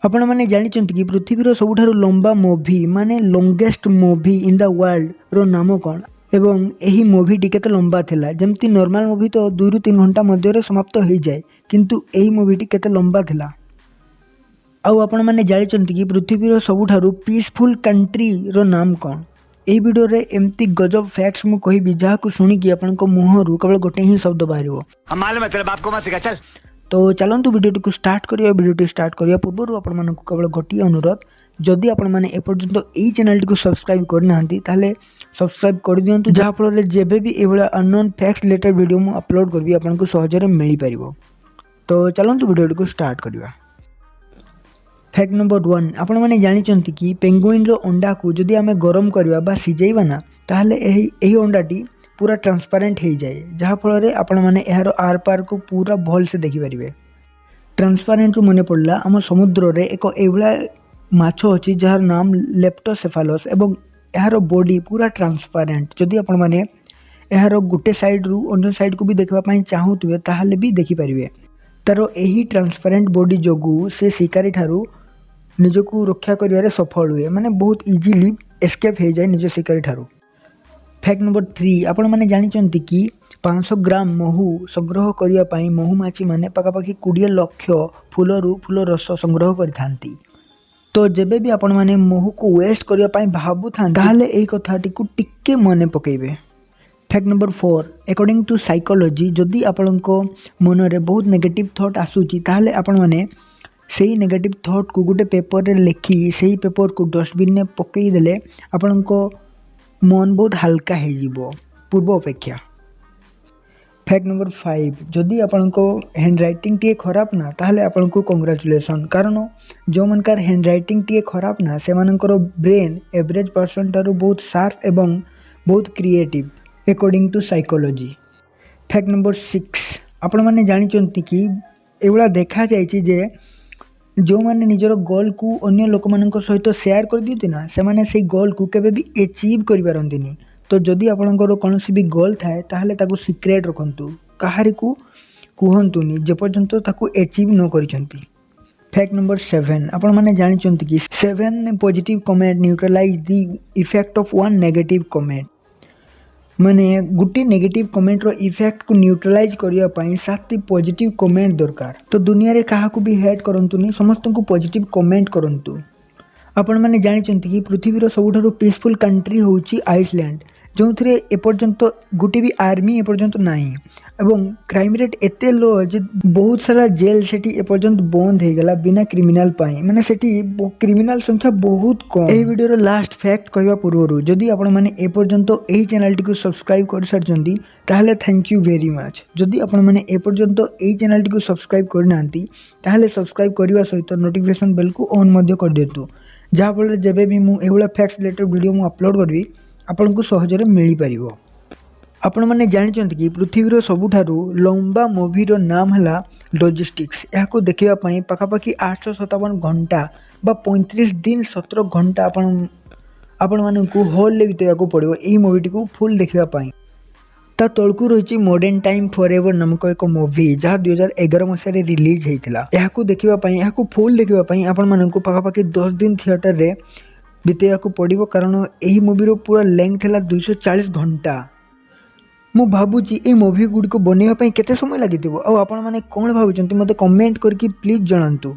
ଆପଣମାନେ ଜାଣିଛନ୍ତି କି ପୃଥିବୀର ସବୁଠାରୁ ଲମ୍ବା ମୁଭି, ମାନେ ଲଙ୍ଗେଷ୍ଟ ମୁଭି ଇନ୍ the ୱାର୍ଲଡର ନାମ କ'ଣ ଏବଂ ଏହି ମୁଭିଟି କେତେ ଲମ୍ବା ଥିଲା? ଯେମିତି ନର୍ମାଲ ମୁଭି ତ 2ରୁ 3 ଘଣ୍ଟା ମଧ୍ୟରେ ସମାପ୍ତ ହୋଇଯାଏ, କିନ୍ତୁ ଏହି ମୁଭିଟି କେତେ ଲମ୍ବା ଥିଲା? ଆଉ ଆପଣମାନେ ଜାଣିଛନ୍ତି କି ପୃଥିବୀର ସବୁଠାରୁ ପିସଫୁଲ୍ କଣ୍ଟ୍ରିର ନାମ କ'ଣ? ଏହି ଭିଡ଼ିଓରେ ଏମିତି ଗଜବ ଫ୍ୟାକ୍ଟସ୍ ମୁଁ କହିବି, ଯାହାକୁ ଶୁଣିକି ଆପଣଙ୍କ ମୁହଁରୁ କେବଳ ଗୋଟେ ହିଁ ଶବ୍ଦ ବାହାରିବ। हम मालूम है, तेरे बाप को मत सिखा, चल। ତ ଚାଲନ୍ତୁ, ଭିଡ଼ିଓଟିକୁ ଷ୍ଟାର୍ଟ କରିବା। ଭିଡ଼ିଓଟି ଷ୍ଟାର୍ଟ କରିବା ପୂର୍ବରୁ ଆପଣମାନଙ୍କୁ କେବଳ ଗୋଟିଏ ଅନୁରୋଧ, ଯଦି ଆପଣମାନେ ଏପର୍ଯ୍ୟନ୍ତ ଏଇ ଚ୍ୟାନେଲଟିକୁ ସବସ୍କ୍ରାଇବ୍ କରିନାହାନ୍ତି, ତାହେଲେ ସବସ୍କ୍ରାଇବ୍ କରିଦିଅନ୍ତୁ, ଯାହାଫଳରେ ଯେବେ ବି ଏଇଭଳିଆ ଅନନୋନ୍ ଫ୍ୟାକ୍ଟସ୍ ରିଲେଟେଡ୍ ଭିଡ଼ିଓ ମୁଁ ଅପଲୋଡ଼ କରିବି, ଆପଣଙ୍କୁ ସହଜରେ ମିଳିପାରିବ। ତ ଚାଲନ୍ତୁ, ଭିଡ଼ିଓଟିକୁ ଷ୍ଟାର୍ଟ କରିବା। ଫ୍ୟାକ୍ଟ ନମ୍ବର 1, ଆପଣମାନେ ଜାଣିଛନ୍ତି କି ପେଙ୍ଗୁଇନ୍ର ଅଣ୍ଡାକୁ ଯଦି ଆମେ ଗରମ କରିବା ବା ସିଝେଇବା ନା, ତାହେଲେ ଏହି ଅଣ୍ଡାଟି ପୁରା ଟ୍ରାନ୍ସପାରେଣ୍ଟ ହେଇଯାଏ, ଯାହାଫଳରେ ଆପଣମାନେ ଏହାର ଆର ପାରକୁ ପୁରା ଭଲସେ ଦେଖିପାରିବେ। ଟ୍ରାନ୍ସପାରେଣ୍ଟରୁ ମନେ ପଡ଼ିଲା, ଆମ ସମୁଦ୍ରରେ ଏକ ଏଇଭଳିଆ ମାଛ ଅଛି, ଯାହାର ନାମ ଲେପ୍ଟୋସେଫାଲସ୍ ଏବଂ ଏହାର ବଡି ପୁରା ଟ୍ରାନ୍ସପାରେଣ୍ଟ। ଯଦି ଆପଣମାନେ ଏହାର ଗୋଟେ ସାଇଡ଼ରୁ ଅନ୍ୟ ସାଇଡ଼କୁ ବି ଦେଖିବା ପାଇଁ ଚାହୁଁଥିବେ, ତାହେଲେ ବି ଦେଖିପାରିବେ। ତା'ର ଏହି ଟ୍ରାନ୍ସପାରେଣ୍ଟ ବଡି ଯୋଗୁଁ ସେ ଶିକାରୀ ଠାରୁ ନିଜକୁ ରକ୍ଷା କରିବାରେ ସଫଳ ହୁଏ, ମାନେ ବହୁତ ଇଜିଲି ଏସ୍କେପ୍ ହେଇଯାଏ ନିଜ ଶିକାରୀ ଠାରୁ। ଫ୍ୟାକ୍ଟ ନମ୍ବର 3, ଆପଣମାନେ ଜାଣିଛନ୍ତି କି 500 ଗ୍ରାମ ମହୁ ସଂଗ୍ରହ କରିବା ପାଇଁ ମହୁମାଛିମାନେ ପାଖାପାଖି 20 ଲକ୍ଷ ଫୁଲରୁ ଫୁଲ ରସ ସଂଗ୍ରହ କରିଥାନ୍ତି? ତ ଯେବେ ବି ଆପଣମାନେ ମହୁକୁ ୱେଷ୍ଟ କରିବା ପାଇଁ ଭାବୁଥାନ୍ତି, ତାହେଲେ ଏଇ କଥାଟିକୁ ଟିକେ ମନେ ପକାଇବେ। Fact number 4, according to psychology, ଯଦି ଆପଣଙ୍କ ମନରେ ବହୁତ ନେଗେଟିଭ୍ ଥଟ୍ ଆସୁଛି, ତାହେଲେ ଆପଣମାନେ ସେଇ ନେଗେଟିଭ୍ ଥଟ୍କୁ ଗୋଟେ ପେପରରେ ଲେଖି ସେଇ ପେପରକୁ ଡଷ୍ଟବିନ୍ରେ ପକାଇ ଦେଲେ ଆପଣଙ୍କ ମନ ବହୁତ ହାଲକା ହେଇଯିବ ପୂର୍ବ ଅପେକ୍ଷା। ଫ୍ୟାକ୍ଟ ନମ୍ବର 5, ଯଦି ଆପଣଙ୍କ ହ୍ୟାଣ୍ଡ ରାଇଟିଂ ଟିକେ ଖରାପ ନା, ତାହେଲେ ଆପଣଙ୍କୁ କଂଗ୍ରାଚୁଲେସନ୍, କାରଣ ଯେଉଁମାନଙ୍କର ହ୍ୟାଣ୍ଡ ରାଇଟିଂ ଟିକେ ଖରାପ ନା, ସେମାନଙ୍କର ବ୍ରେନ୍ ଏଭରେଜ୍ ପର୍ସନ୍ ଠାରୁ ବହୁତ ସାର୍ପ ଏବଂ ବହୁତ creative, according to psychology. Fact number 6, ଆପଣମାନେ ଜାଣିଛନ୍ତି କି ଏଇଭଳିଆ ଦେଖାଯାଇଛି ଯେ ଯେଉଁମାନେ ନିଜର ଗୋଲ୍କୁ ଅନ୍ୟ ଲୋକମାନଙ୍କ ସହିତ ସେୟାର କରିଦିଅନ୍ତି ନା, ସେମାନେ ସେଇ ଗୋଲ୍କୁ କେବେ ବି ଏଚିଭ୍ କରିପାରନ୍ତିନି? ତ ଯଦି ଆପଣଙ୍କର କୌଣସି ବି ଗୋଲ୍ ଥାଏ, ତାହେଲେ ତାକୁ ସିକ୍ରେଟ୍ ରଖନ୍ତୁ, କାହାରିକୁ କୁହନ୍ତୁନି ଯେପର୍ଯ୍ୟନ୍ତ ତାକୁ ଏଚିଭ୍ ନ କରିଛନ୍ତି। ଫ୍ୟାକ୍ଟ ନମ୍ବର 7, ଆପଣମାନେ ଜାଣିଛନ୍ତି କି 7 positive comment neutralize the effect of one negative comment? ମାନେ ଗୋଟିଏ ନେଗେଟିଭ୍ କମେଣ୍ଟର ଇଫେକ୍ଟକୁ ନ୍ୟୁଟ୍ରାଲାଇଜ୍ କରିବା ପାଇଁ ସାତଟି ପଜିଟିଭ୍ କମେଣ୍ଟ ଦରକାର। ତ ଦୁନିଆରେ କାହାକୁ ବି ହେଟ୍ କରନ୍ତୁନି, ସମସ୍ତଙ୍କୁ ପଜିଟିଭ୍ କମେଣ୍ଟ କରନ୍ତୁ। ଆପଣମାନେ ଜାଣିଛନ୍ତି କି ପୃଥିବୀର ସବୁଠାରୁ ପିସଫୁଲ୍ କଣ୍ଟ୍ରି ହେଉଛି ଆଇସଲ୍ୟାଣ୍ଡ, ଯେଉଁଥିରେ ଏପର୍ଯ୍ୟନ୍ତ ଗୋଟେ ବି ଆର୍ମି ଏପର୍ଯ୍ୟନ୍ତ ନାହିଁ ଏବଂ କ୍ରାଇମ୍ ରେଟ୍ ଏତେ ଲୋ ଯେ ବହୁତ ସାରା ଜେଲ୍ ସେଠି ଏପର୍ଯ୍ୟନ୍ତ ବନ୍ଦ ହେଇଗଲା ବିନା କ୍ରିମିନାଲ୍ ପାଇଁ, ମାନେ ସେଠି କ୍ରିମିନାଲ୍ ସଂଖ୍ୟା ବହୁତ କମ୍। ଏହି ଭିଡ଼ିଓର ଲାଷ୍ଟ ଫ୍ୟାକ୍ଟ କହିବା ପୂର୍ବରୁ, ଯଦି ଆପଣମାନେ ଏପର୍ଯ୍ୟନ୍ତ ଏହି ଚ୍ୟାନେଲଟିକୁ ସବସ୍କ୍ରାଇବ୍ କରିସାରିଛନ୍ତି, ତାହେଲେ thank you very much. ଯଦି ଆପଣମାନେ ଏପର୍ଯ୍ୟନ୍ତ ଏହି ଚ୍ୟାନେଲଟିକୁ ସବସ୍କ୍ରାଇବ୍ କରିନାହାନ୍ତି, ତାହେଲେ ସବସ୍କ୍ରାଇବ୍ କରିବା ସହିତ ନୋଟିଫିକେସନ୍ ବେଲ୍କୁ ଅନ୍ ମଧ୍ୟ କରିଦିଅନ୍ତୁ, ଯାହାଫଳରେ ଯେବେ ବି ମୁଁ ଏଇଭଳିଆ ଫ୍ୟାକ୍ଟସ୍ ରିଲେଟେଡ୍ ଭିଡ଼ିଓ ମୁଁ ଅପଲୋଡ଼ କରିବି, ଆପଣଙ୍କୁ ସହଜରେ ମିଳିପାରିବ। ଆପଣମାନେ ଜାଣିଛନ୍ତି କି ପୃଥିବୀର ସବୁଠାରୁ ଲମ୍ବା ମୁଭିର ନାମ ହେଲା ଲଜିଷ୍ଟିକ୍ସ। ଏହାକୁ ଦେଖିବା ପାଇଁ ପାଖାପାଖି 857 ଘଣ୍ଟା ବା 35 ଦିନ 17 ଘଣ୍ଟା ଆପଣମାନଙ୍କୁ ହଲ୍ରେ ବିତେଇବାକୁ ପଡ଼ିବ ଏହି ମୁଭିଟିକୁ ଫୁଲ୍ ଦେଖିବା ପାଇଁ। ତା ତଳକୁ ରହିଛି ମଡ଼ର୍ଣ୍ଣ ଟାଇମ୍ ଫର୍ ଏଭର୍ ନାମକ ଏକ ମୁଭି, ଯାହା 2011 ମସିହାରେ ରିଲିଜ୍ ହେଇଥିଲା। ଏହାକୁ ଦେଖିବା ପାଇଁ, ଏହାକୁ ଫୁଲ୍ ଦେଖିବା ପାଇଁ ଆପଣମାନଙ୍କୁ ପାଖାପାଖି 10 ଦିନ ଥିଏଟରରେ ବିତେଇବାକୁ ପଡ଼ିବ, କାରଣ ଏହି ମୁଭିର ପୁରା ଲେନ୍ଥ ହେଲା 240 ଘଣ୍ଟା। ମୁଁ ଭାବୁଛି, ଏଇ ମୁଭି ଗୁଡ଼ିକୁ ବନେଇବା ପାଇଁ କେତେ ସମୟ ଲାଗିଥିବ? ଆଉ ଆପଣମାନେ କ'ଣ ଭାବୁଛନ୍ତି, ମୋତେ କମେଣ୍ଟ କରିକି ପ୍ଲିଜ୍ ଜଣାନ୍ତୁ।